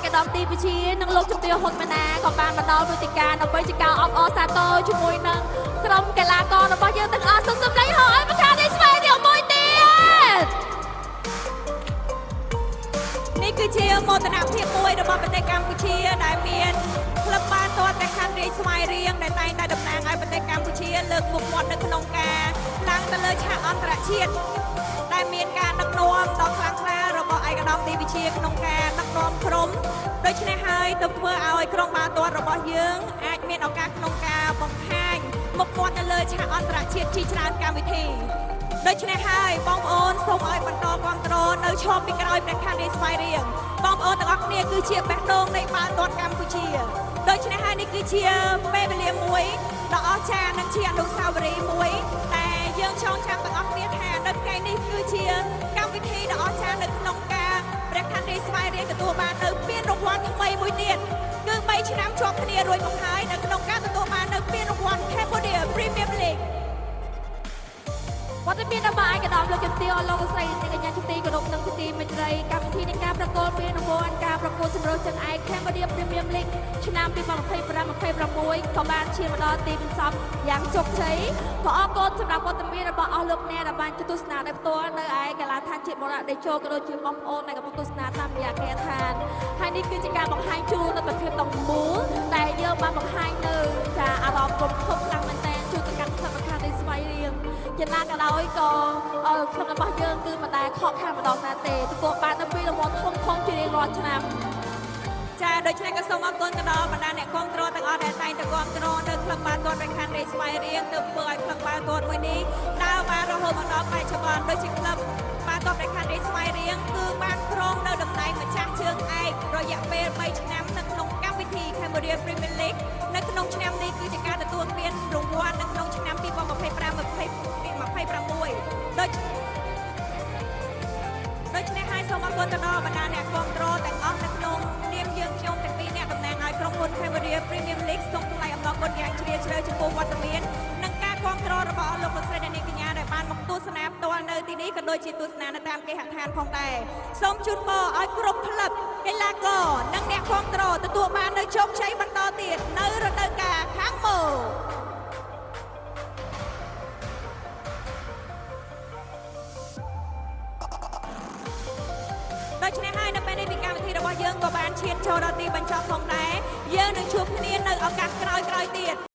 កឧត្តមទីវិជានិងលោកជំទាវហ៊ុនម៉ាណាក៏បានមកដល់វេទិកាដើម្បីជាការអបអរសាទរជាមួយនឹងក្រុមកីឡាកររបស់យើងទាំងអស់សូមសម្លេងហៅឲ្យប្រកាសនេះស្វែងរកមួយទៀតនេះគឺជាមោទនភាពមួយរបស់ប្រទេសកម្ពុជាដែលមានក្លឹបបាល់ទាត់ព្រះខ័នរាជស្វាយរៀងដែលតែងតែតំណាងឲ្យប្រទេសកម្ពុជាលើកមុខមាត់នៅក្នុងការឡើងទៅលើឆាកអន្តរជាតិដែលមានការដឹកនាំដ៏ខ្លាំងក្លារបស់ឯកឧត្តមទីវិជាក្នុងការដឹកនាំក្រុមដូច្នេះហើយទើបធ្វើឲ្យក្រុមបាល់ទាត់របស់យើងអាចមានឱកាសក្នុងការបង្ហាញមុខមាត់នៅលើឆាកអន្តរជាតិជាច្រើនកម្មវិធីដូច្នេះហើយបងប្អូនសូមឲ្យបន្តគាំទ្រនៅឈប់ពីក្រោយព្រះខ័នរាជស្វាយរៀងបងប្អូនទាំងអស់គ្នាគឺជាបេះដូងនៃបាល់ទាត់កម្ពុជាដូច្នេះហើយនេះគឺជាពេលវេលាមួយដ៏អស្ចារ្យនិងជាអនុស្សាវរីយ៍មួយតែយើងចងចាំទាំងអស់គ្នាថានៅថ្ងៃនេះគឺជាកម្មវិធីដ៏អស្ចារ្យនៅក្នុងការព្រះខ័នរាជស្វាយរៀងទទួលបាននៅពានរង្វាន់ថ្មីមួយទៀតគឺ3ឆ្នាំជាប់គ្នារួចមកហើយនៅក្នុងការទទួលបាននៅពានរង្វាន់ Cambodia Premier League វត្តមានរបស់ឯកឧត្តមលោកជំទាវអលោកស្រីអ្នកកញ្ញាជាទីគោរពនិងជាទីមេត្រីកម្មវិធីនៃការប្រគល់ពានរង្វាន់ការប្រកួតជម្រើសជើងឯក Cambodia Premier League ឆ្នាំ2025-26ក៏បានឈានមកដល់ទីបញ្ចប់យ៉ាងជោគជ័យក៏អរគុណសម្រាប់វត្តមានរបស់អស់លោកអ្នកដែលបានទស្សនាដោយផ្ទាល់នៅឯកីឡាដ្ឋានជាតិមរតកតេជោក៏ដូចជាបងប្អូនដែលកំពុងទស្សនាតាមរយៈគេហដ្ឋានហើយនេះគឺជាការបង្ហាញជូននូវភាពទាំងមូលដែលយើងបានបង្ហាញនៅចាអារម្មណ៍រំភើបខ្លាំងមែនទែនជូនទៅកាន់ក្លឹបខាងនេះស្វាយរៀងយ៉ាងណាក៏ដោយក៏ក្លឹបរបស់យើងគឺមិនដែលខកខានម្ដងណាទេទទួលបាននូវពានរង្វាន់ធំៗជារៀងរាល់ឆ្នាំចាដូច្នេះក៏សូមអរគុណទៅដល់បណ្ដាអ្នកគាំទ្រទាំងអស់ដែលតែងតែគាំទ្រនៅក្លឹបបាល់ទាត់ព្រះខ័នរាជស្វាយរៀងទើបធ្វើឲ្យក្លឹបបាល់ទាត់មួយនេះដើរបានរហូតមកដល់បច្ចុប្បន្នដូចជាក្លឹបបាល់ទាត់ព្រះខ័នរាជស្វាយរៀងគឺបានគ្រងនៅតំណែងម្ចាស់ជើងឯករយៈពេល3ឆ្នាំនៅក្នុងកម្មវិធី Cambodia Premier League នៅក្នុងឆ្នាំនេះគឺជាការទទួលពានរង្វាន់នៅក្នុងឆ្នាំ2025-26ដូច្នេះហើយសូមអរគុណទៅដល់បណ្ដាអ្នកគាំទ្រទាំងអស់នៅក្នុងនាមយើងខ្ញុំទាំងពីរអ្នកតំណាងឲ្យក្រុមហ៊ុន Cambodia Premier League សូមថ្លែងអំណរគុណយ៉ាងជ្រាលជ្រៅចំពោះវត្តមាននិងការគាំទ្ររបស់អស់លោកលោកស្រីអ្នកនាងកញ្ញាដែលបានមកទស្សនាផ្ទាល់នៅទីនេះក៏ដូចជាទស្សនានៅតាមគេហដ្ឋានផងដែរសូមជូនពរឲ្យគ្រប់ក្លឹបកីឡាករនិងអ្នកគាំទ្រទទួលបាននូវជោគជ័យបន្តទៀតនៅរដូវកាលខាងមុខដូច្នេះហើយនៅពេលនេះពីកម្មវិធីរបស់យើងក៏បានឈានចូលដល់ទីបញ្ចប់ផងដែរយើងនឹងជួបគ្នានៅឱកាសក្រោយៗទៀត